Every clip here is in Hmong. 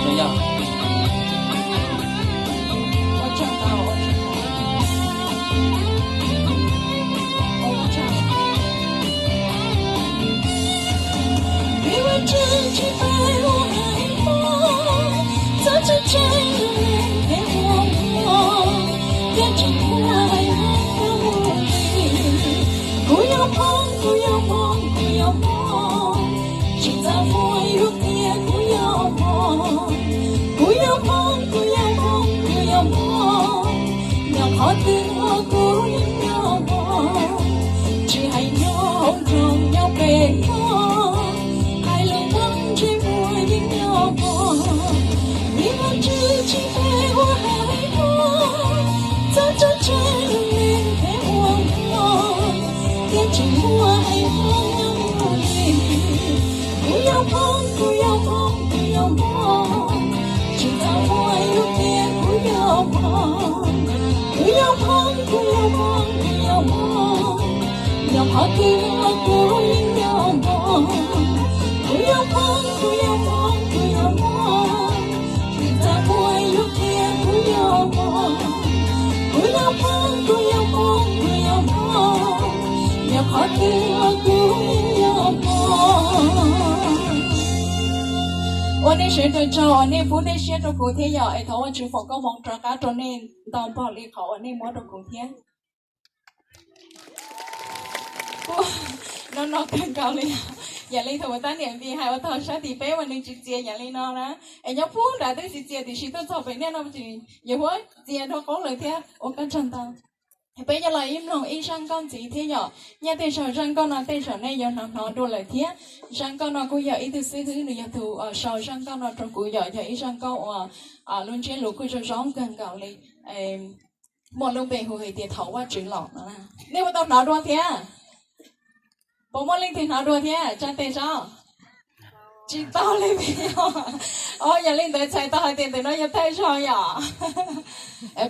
Tso yog. Kuv yog Hmoob, kuv yog Hmoob, kuv yog Hmoob, tsis txaj muag yuav qhia kuv yog Hmoob. Kuv yog Hmoob, kuv yog Hmoob, kuv yog Hmoob, nyob qhov twg los kuv yeej yog Hmoob. Tsis hais nyob hauv nroog nyob pem toj, hais lus Hmoob ntsej muag yeej yog Hmoob. Vim Vajtswv tsis peb ua hais Hmoob, txhob tso tseg lub neej peb ua Hmoob, thiaj tsis muaj hais Hmoob nyob mus li. Kuv yog Hmoob, kuv yog Hmoob, kuv yog Hmoob, tsis txaj muag yuav qhia kuv yog Hmoob. Kuv yog Hmoob, kuv yog Hmoob, kuv yog Hmoob, nyob qhov twg los kuv yeej yog Hmoob. Kuv yog Hmoob, kuv yog Hmoob, kuv yog Hmoob, tsis txaj muag yuav qhia kuv yog Hmoob. Kuv yog Ua nej sawv daws tsaug uas nej pub nej siab rau kuv thiab yom, es thov Vajtswv foom koob hmoov rov qab rau nej ntau npaug li qhov uas nej muab rau kuv thiab. No no kawg nkaus li. Yam li thaum tab niam Npis hais ua tog sab tim peb mas nws tsis txias yam li no na, es nyob puag nrad twb tsis txias tiam sis tuaj txog pem nej no ces yuav huab txias dhau qoob lawm thiab. Ua koj tsaug ntau. Peb yuav los ib mloog ib zaj nkauj ntxiv thiab yom. Nyaj tej zaug zaj nkauj no tej zaum nej yuav hnov hnov dua lawm thiab. Zaj nkauj no kuj yog ib tug xib hwb nws yog tus sau zaj nkauj no rau kuv yom, yog ib zaj nkauj uas lub ntsiab lus kuj zoo zoo kawg nkaus li. Muaj lub npe hu hais tias Thov Vajtswv los no. Nej puas tau hnov dua thiab? Puas muaj leej twg hnov dua thiab tsa tes saib? Tsis tau li thiab. Yog li ntawd txhais tau hais tias ntawm no yog thawj zaug yom.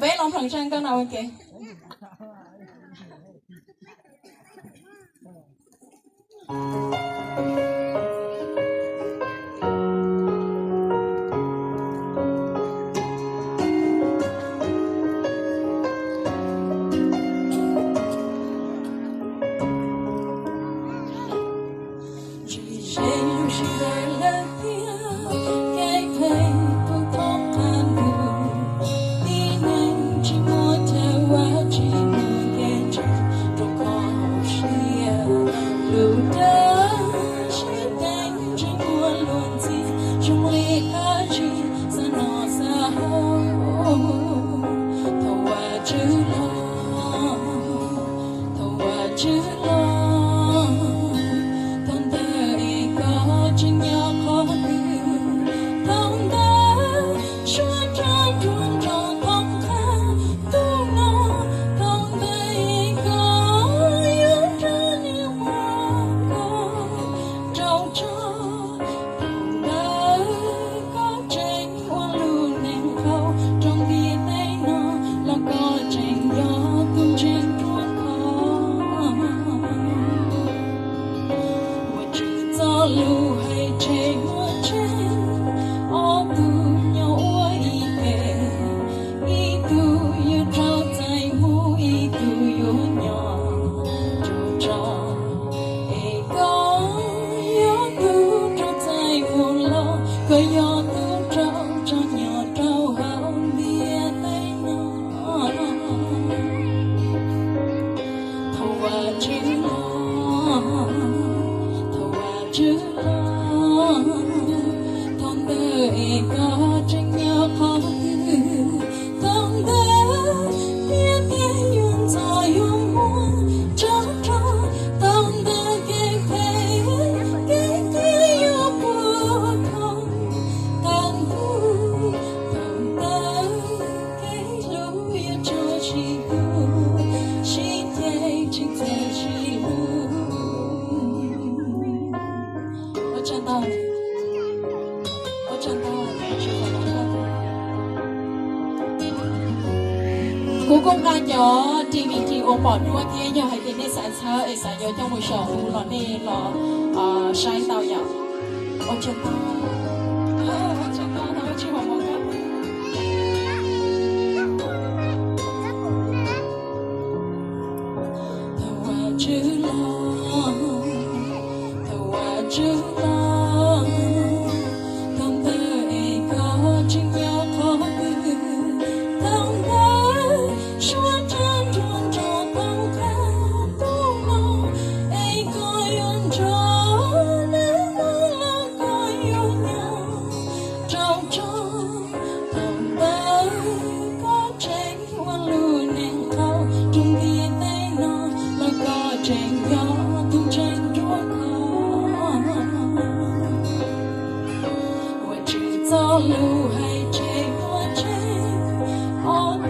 Peb los mloog zaj nkauj no ua ke. Tsis ze lub sij hawm lawm thiab, kev phem kuj thoob qab ntug. Tib neeg tsis muaj chaw ua, tsis muaj kev tseeb rau qhov hauv siab. Lub dab siab teeb tsis muaj luag ntxhi, zoo li dab tsi xa noj xa haus. Thaum Vajtswv los, thaum Vajtswv los, thaum ntawd es koj tseem nyob qhov twg? Thaum ntawd suav rog nruab nrog thoob qab ntuj no, thaum ntawd es koj yuav nrog nws ua koj rau tso. Thaum ntawd koj tseem ua lub neej qau rau ntiaj teb no los koj tseem yog tus ntseeg ruaj khov. Vajtswv txoj lus hais tseg muaj tseeb, ob tug nyob ua ib ke, ib tug yuav raug txais mus, ib tug yuav nyob rau tso. Es koj yog tus raug txais mus los koj yog tus raug tso nyob rau hauv ntiaj teb no. Thaum Vajtswv los, thaum Vajtswv los, thaum ntawd es koj tseem nyob qhov twg? Thaum ntawd ntiaj teb yuav ntxhov yuav muaj tso rog, thaum ntawd kev phem kev cia yuav puag thaum qab ntuj, thaum ntawd kev hlub yuav tsuas sib tu, sib ceg tsis txawj sib hlub. Ua tsaug ntau, ua tsaug ntau. Kuv kuj nqa cov D V D uas pom duab thiab, yog hais tias nej xav txhawb es xav yuav coj mus sau hu los nej los saib tau yom. Ua tsaug ntau, ua tsaug ntau, ua tsaug ntau. Thaum Vajtswv los, thaum Vajtswv los, thaum ntawd es koj tseem nyob qhov twg? Thaum ntawd suav rog nruab nrog thoob qab ntuj no, es koj yuav nrog nws mus los koj yuav nyob rau tso. Thaum ntawd koj tseem ua lub neej qau rau ntiaj teb no los koj tseem yog tus ntseeg ruaj khov. Vajtswv txoj lus hais tseg muaj tseeb, ob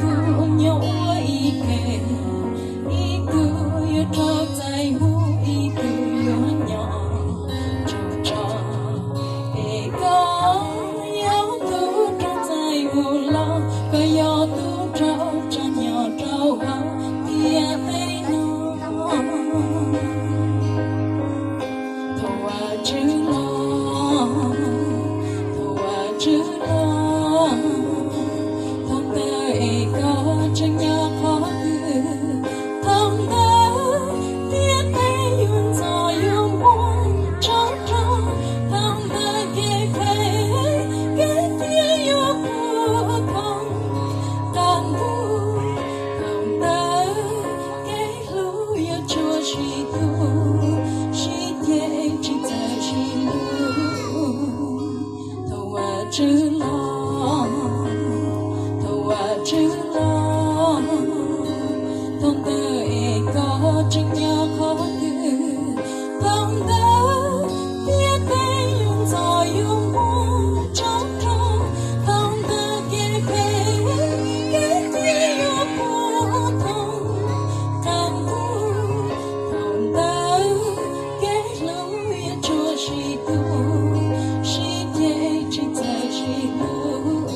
Tswv los, thaum ntawd es koj tseem nyob qhov twg? Thaum ntawd thiab peb yuav ntxov yuav muaj tsob rog, thaum ntawd kev phem kev cia yuav puag thoob qab ntuj, thaum ntawd kev hlub yuav tsuas sib tu, sib ceg tsis txawj sib hlub.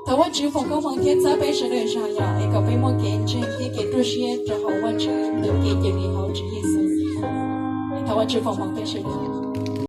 Thov Vajtswv foom koob hmoov thiab txhawb peb sawv daws zog yom, es kom peb muaj kev ntseeg thiab kev ruaj siab rau hauv Vajtswv tus kev cawm dim hauv Tswv Yexus. Thov Vajtswv foom hmoov peb sawv daws.